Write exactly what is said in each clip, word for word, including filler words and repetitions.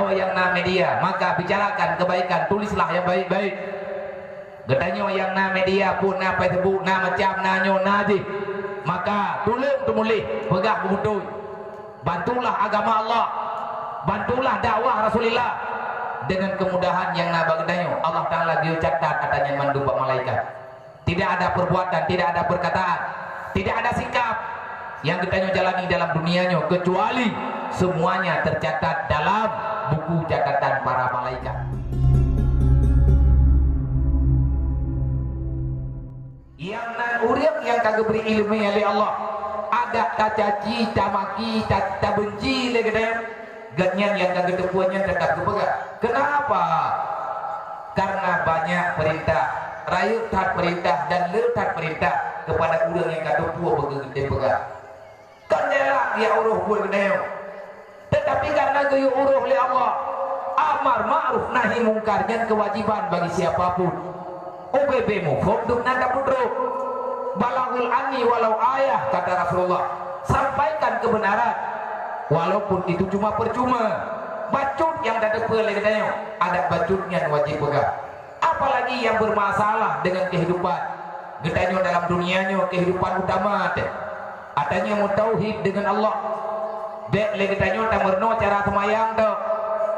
Nyang na media, maka bicarakan kebaikan, tulislah yang baik-baik. Geutanyoe nyang na media pun, na Facebook, na macam, na nyoe, na jih, maka tuleueng teumuléh, peugah beutôi. Bantulah agama Allah, bantulah dakwah Rasulullah. Dengan kemudahan nyang na bak geutanyoe, Allah Taala geuyue catat ata nyan mandum bak malaikat. Tidak ada perbuatan, tidak ada perkataan, tidak ada sikap yang geutanyoe jalani dalam dunia nyoe, kecuali semuanya tercatat dalam buku catatan para malaikat. Nyang nan ureuëng nyang ka geubri iéleumé lé Allah, adak tacaci, tamaki, ta-, tabeunci lé geutanyoe, gobnyan nyang ka geuteupeue nyan teutap geupeugah. Kenapa? Karena banyak perintah, rayeuk that perintah dan le that perintah kepada ureuëng nyang ka teupeue beugeuh geupeugah. Kon galak ya uroh buet geutanyoe. Tetapi karena geuyue uroh lé Allah, amar ma'ruf nahi mungkar nyan kewajiban bagi siapapun. Ubé-bé muphom dum nan tapeutrok. Balaghul anni walau ayah, kata Rasulullah. Sampaikan kebenaran, walaupun itu cuma percuma. Bacut nyang tateupeue lé geutanyoe, adak bacut nyan wajéb peugah. Apalagi nyang bermasalah dengan kehidupan geutanyoe dalam dunia nyoe, kehidupan utama teuh. Geutanyoe meutauhid dengan Allah. Bék lé geutanyoe tameurunoe cara seumayang teuh.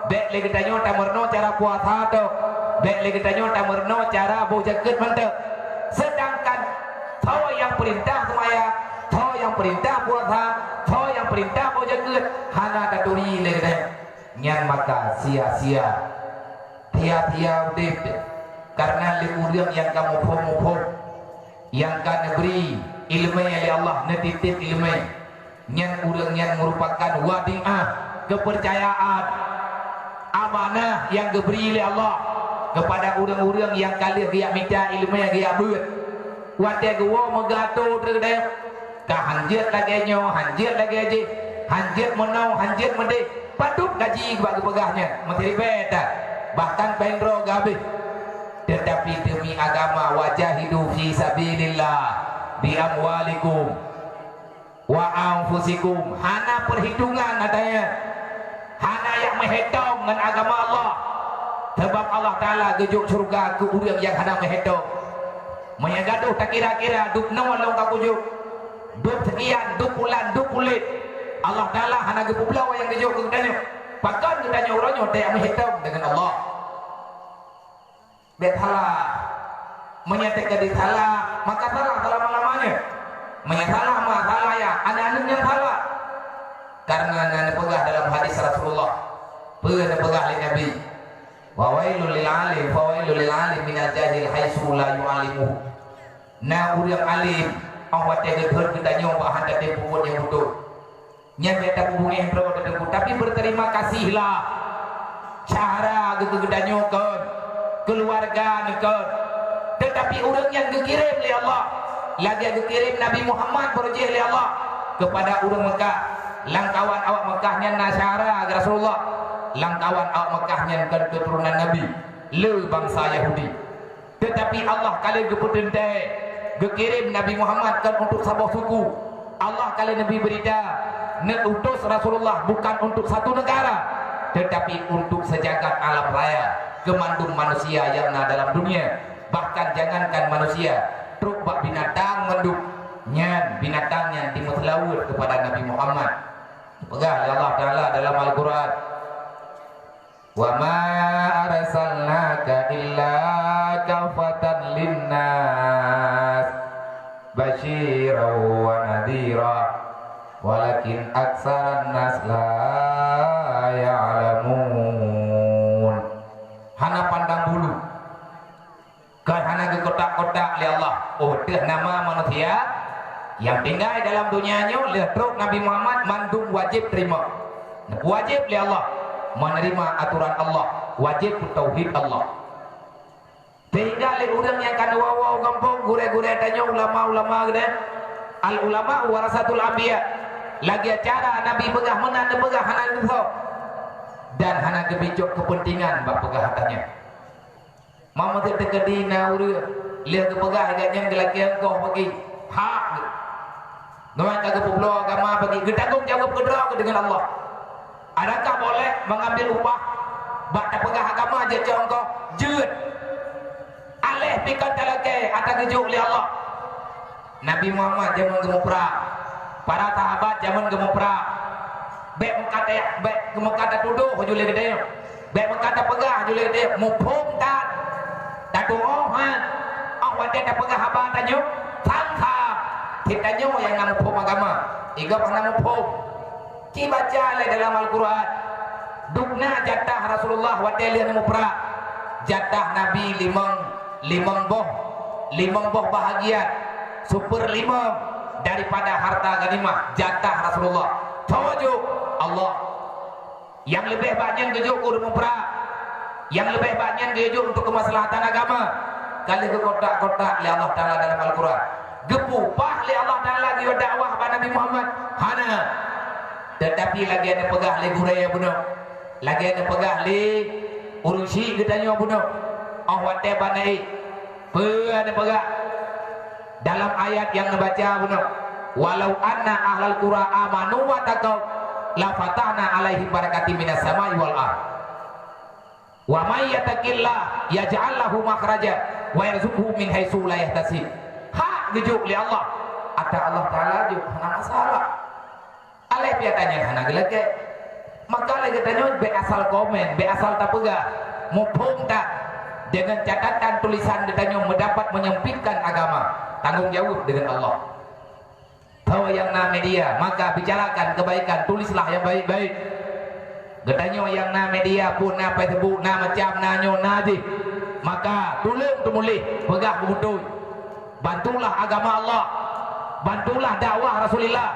Bék lé geutanyoe tameurunoe cara puasa teuh. Bék lé geutanyoe tameurunoe cara boh jakeuet manteuh. Sedangkan tho nyang peurintah seumayang, tho nyang peurintah puasa, tho nyang peurintah boh jakeuet hana taturi lé geutanyoe. Nyan maka sia-sia. Sia-sia udép, kareuna lé ureuëng nyang ka muphom-muphom, nyang ka neubri iéleumé lé Allah, neutitép iéleumé. Nyan ureuëng nyan meurupakan wadiah, keupeurcayaan, amanah nyang geubri lé Allah keupada ureuëng-ureuëng nyang ka lheueh geujak mita iéleumé, geujak beuet. Watée geuwoe meugato teudeh, ka hanjeuet lagée nyoe, hanjeuet lagée jih, hanjeuet meunoe, hanjeuet meudeh, padub gaji bak geupeugah nyan, meusiribée that, bahkan péng droe geuhabéh. Teutapi deumi agama, "Wajahidu fi sabilillah bi amwalikum wa anfusikum." Hana peuhitongan ata nyan. Hana jak meuhitong ngon agama Allah. Sabab Allah Taala geujok syeuruga keu ureuëng nyang hana meuhitong. Meunyoe gadoh takira-kira, dub noe lôn ka kujok, dub seukian, dub bulan, dub buleuen, Allah Taala hana geupeubloe nyang geujok keu geutanyoe. Pakon geutanyoe uroe nyoe tajak meuhitong deungon Allah? Bék salah. Meunyoe teukeudi salah, maka salah selama-lamanya. Meunyoe salah, ma salah ya, aneuk-aneuk nyang salah. Karena na neupeugah dalam hadis Rasulullah, peue neupeugah lé Nabi, "Wa wailul lil alim, fa wailul lil alim minal jahil haitsu la yu'allimuhu." Na ureuëng alim, óh watée geuteuhot geutanyoe bak hana teupeue buet nyang beutôi. Nyan bék tapeubungéh droe teuh Teungku, tapi berterima kasihlah. Syedara geukeu geutanyoe kon, keuluwarga neuh kon. Teutapi ureuëng nyan geukirém lé Allah, lagée geukirém Nabi Muhammad beureujeih lé Allah keupada ureuëng Meukah. Lamkawan awak Meukah nyan na syedara Rasulullah. Lamkawan awak Meukah nyan kon keuturonan Nabi, le bansa Yahudi. Teutapi Allah ka lheueh geupeuteuntée, geukirém Nabi Muhammad kon untuk saboh suku. Allah ka lheueh neubri beurita, neuutus Rasulullah bukan untuk satu negara, teutapi untuk seujagat alam raya, keu mandum manusia nyang na dalam dunia. Bahkan jangankan manusia, trok bak binatang mandum, nyan binatang nyan jimeuseulaweuet keupada Nabi Muhammad. Peugah lé Allah Taala dalam Al-Quran, "Wa ma arsalnaka illa kafatan linnas, basyiran wa nadhira, walakin aksaran nas la ya'lamun." Hana pandang bulu. Kon hana geukotak-kotak lé Allah. Oh, teuh nama manusia nyang tinggai dalam donya nyoe lheueh trok Nabi Muhammad mandum wajéb teurimong. Wajéb lé Allah meuneurimong atoran Allah, wajéb tauhid Allah. Sehingga lé ureuëng nyang ka neuwoe-woe gampông, gurée-gurée tanyoe, ulama-ulama geude, al ulama warasatul anbiya. Lagée cara Nabi peugah meunan neupeugah hana geusoe dan hana geubicok keupeuntengan bak peugah ata nyan. Meunyoe teukeudi na ureuëng lheueh geupeugah gobnyan geulakée engkoh bagi hak geuh. Gobnyan ka geupeubloe agama bagi geutanggong jaweueb keudroe geuh deungon Allah. Adakah boleh mengambil upah? Bak tapeugah agama jeuet cok engkau, jeuet. Aléh pih kon talakée ata geujok lé Allah. Nabi Muhammad jameun geumeuprang, para sahabat jameun geumeuprang. Bék meukat, bék meukat tatudôh ju lé geutanyoe. Bék meukat tapeugah ju lé geutanyoe. Muphom that. Tatuoh han. Óh watée tapeugah haba tanyoe, tham-tham. Cit tanyoe nyang na muphom agama. Igob hana muphom. Ci baca lé dalam Al-Quran, dubna jatah Rasulullah watée lheueh muprang. Jatah Nabi limong, limong boh, limong boh bahagian, seperlima daripada harta ganimah, jatah Rasulullah. Tho jok Allah. Nyang leubeh bak nyan geujok keu ureuëng muprang. Nyang leubeh bak nyan geujok untuk keumaslahatan agama. Ka lheueh geukotak-kotak lé Allah Taala dalam Al-Quran. Geupeupah lé Allah Taala geuyue dakwah bak Nabi Muhammad? Hana. Teutapi lagée neupeugah lé gurée bunoe, lagée neupeugah lé ureuëng syiek geutanyoe bunoe, óh watée bak Nabi, peue neupeugah dalam ayat nyang neubaca bunoe, "Walau anna ahlal qura amanu wattaqau, lafatahna 'alaihim barakatim minas samai wal ardh." "Wa may yattaqillaha yaj'al lahu makhraja wa yarzuqhu min haitsu la yahtasib." Hak geujok lé Allah. Ata Allah Taala jok, hana masalah. Aléh pih ata nyan hana geulakée. Maka lé geutanyoe bék asal komen, bék asal tapeugah. Muphom that. Dengan catatan tulisan geutanyoe meudapat menyempitkan agama. Tanggong jaweueb dengan Allah. Tho nyang na media, maka bicarakan kebaikan, tulislah yang baik-baik. Geutanyoe nyang na media, pun na Facebook, na macam, na nyoe, na jih. Maka tuleueng teumuléh, peugah beutôi. Bantulah agama Allah. Bantulah dakwah Rasulullah.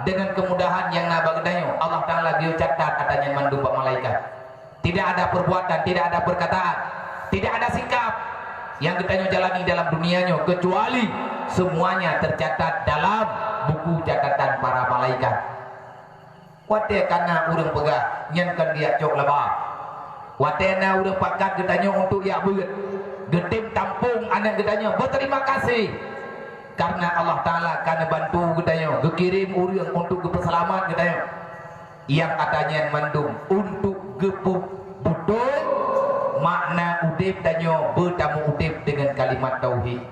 Dengan kemudahan nyang na bak geutanyoe, Allah Taala geuyue catat ata nyan mandum bak malaikat. Tidak ada perbuatan, tidak ada perkataan, tidak ada sikap yang geutanyoe jalani dalam dunia nyoe, kecuali semuanya tercatat dalam buku catatan para malaikat. Watée ka na ureuëng peugah, "Nyan kon geujak cok laba." Watée na ureuëng pakat geutanyoe untuk jak beuet, geutem tampong aneuëk geutanyoe, beuterima kasih. Karena Allah Taala ka neubantu geutanyoe, geukirém ureuëng untuk geupeuseulamat geutanyoe. Nyang ata nyan mandum untuk geupeu beutôi makna udeb tanyoe, beutamu udeb deungon kalimat tauhid.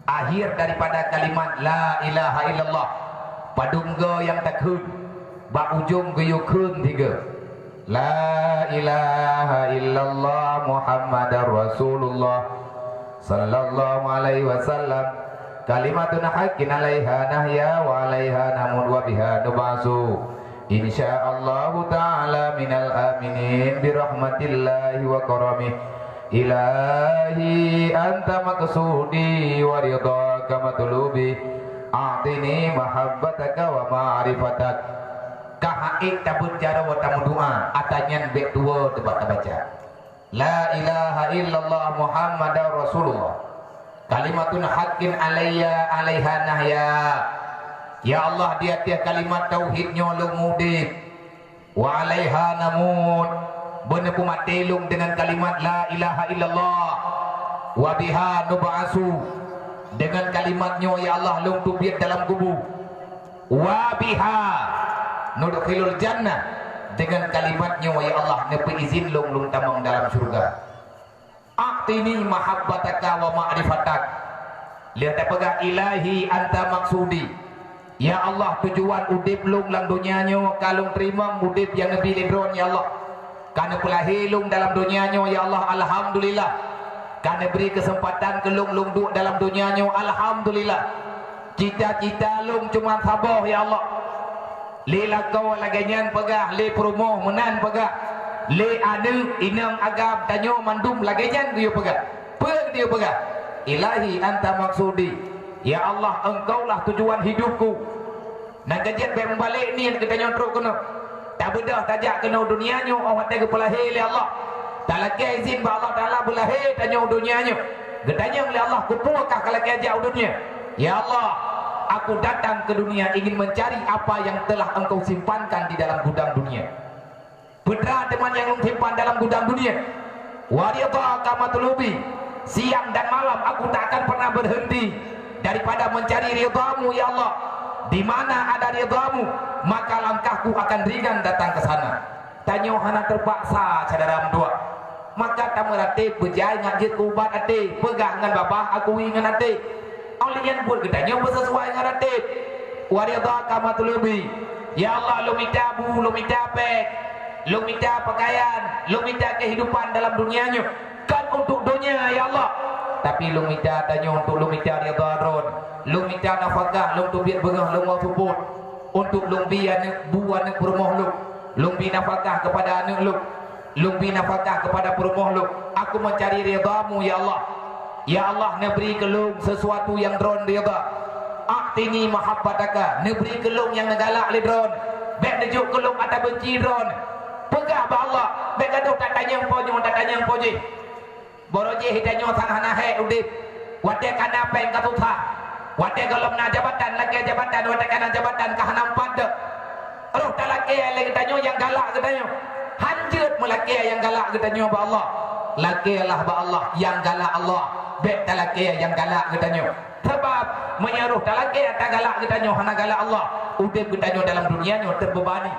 Akhir daripada kalimat la ilaha illallah, padum goe nyang takheun, bak ujong geuyue kheun tiga. La ilaha illallah Muhammadar Rasulullah sallallahu alaihi wasallam. Kalimatun haqqin alaiha nahya wa alaiha namut wa biha nub'asu. Insya Allahu ta'ala minal aminin birahmatillahi wa karamih. Ilahi anta maqsudi wa ridhaka matlubi. A'tini mahabbataka wa ma'rifatak. Ka haiek tabeuet jaroe tameudoa, ata nyan bék tuwoe teubak tabaca. La ilaha illallah Muhammadar Rasulullah. Kalimatun haqqin alayya alaiha nahya. Ya Allah, di ateueh kalimat tauhid nyoe lôn udeb. Wa alaiha namut. Beuneupeue maté lôn deungon kalimat la ilaha illallah. Wa biha nub'asu. Deungon kalimat nyoe, ya Allah, lôn teubiet dalam kubu. Wa biha nudkhilul jannah, deungon kalimat nyoe, ya Allah, neupeuizin lôn lôn tamong dalam syeuruga. A'tini mahabbataka wa ma'rifatak. Lheueh tapeugah, Ilahi anta maksudi. Ya Allah, tujuan udeb lôn lam donya nyoe ka lôn teurimong udeb nyang neubi lé Droe, ya Allah. Ka neupeulahé lôn dalam donya nyoe, ya Allah, alhamdulillah. Ka neubri keuseumpatan keu lôn lôn duek dalam donya nyoe, alhamdulillah. Cita-cita lôn cuma saboh, ya Allah. Lé lakoe lagée nyan peugah, lé peurumoh meunan peugah, lé aneuëk inong agam tanyoe mandum lagée nyan geuyue peugah. Peue geuyue peugah? Ilahi anta maksudi. Ya Allah, Engkaulah tujuan hidupku. Nyang keujeuet bék meubalek niet geutanyoe trok keunoe. Tabeudôh tajak keunoe donya nyoe óh watée geupeulahé lé Allah. Talakée izin bak Allah Taala beulahé tanyoe donya nyoe. Geutanyong lé Allah, "Keupeue kah kalakée jak u donya?" "Ya Allah, aku datang ke dunia ingin mencari apa yang telah Engkau simpankan di dalam gudang dunia." Peue teuma nyang lôn simpan dalam gudang dunia? Wa ridhaka matlubi. Siang dan malam aku tak akan pernah berhenti daripada mencari ridha-Mu, ya Allah. Di mana ada ridha-Mu, maka langkahku akan ringan datang ke sana. Tanyoe hana teupaksa, syedara meutuah. Maka tameuratéb beujai ngat jeuet keu ubat até, peugah ngon babah, akui ngon até. Óh lheueh nyan buet geutanyoe beuseusuai ngon até. Wa ridhaka matlubi. Ya Allah, lôn mita bu, lôn mita péng, lôn mita peukayan, lôn mita keuhidupan dalam dunia nyoe. Kon untuk donya, ya Allah. Tapi lôn mita tanyoe untuk lôn mita ridha Droen. Lôn mita nafakah, lôn teubiet beungoh, lôn woe seupôt. Untuk lôn bi aneuk bu aneuk peurumoh lôn. Lôn bi nafakah keupada aneuk lôn. Lôn bi nafakah keupada peurumoh lôn. Aku meucari ridha-Mu, ya Allah. Ya Allah, neubri keu lôn seusuatu nyang Droen ridha. A'tini mahabbataka, neubri keu lôn nyang neugalak lé Droen. Bék neujok keu lôn ata beunci Droen. Peugah bak Allah, bék gadôh tatanyong po nyoe, tatanyong po jih. Barô jih tanyoe sang hana hék udeb. Watée ka na péng ka susah. Watée gohlom na jabatan, lakée jabatan, watée ka na jabatan ka hana meupat deuek. Roh talakée lé geutanyoe nyang galak geutanyoe. Han jeuet meulakée nyang galak geutanyoe bak Allah. Lakée lah bak Allah nyang galak Allah. Bék talakée nyang galak geutanyoe. Sabab meunyoe roh talakée ata galak geutanyoe hana galak Allah, udeb geutanyoe dalam dunia nyoe teubebani.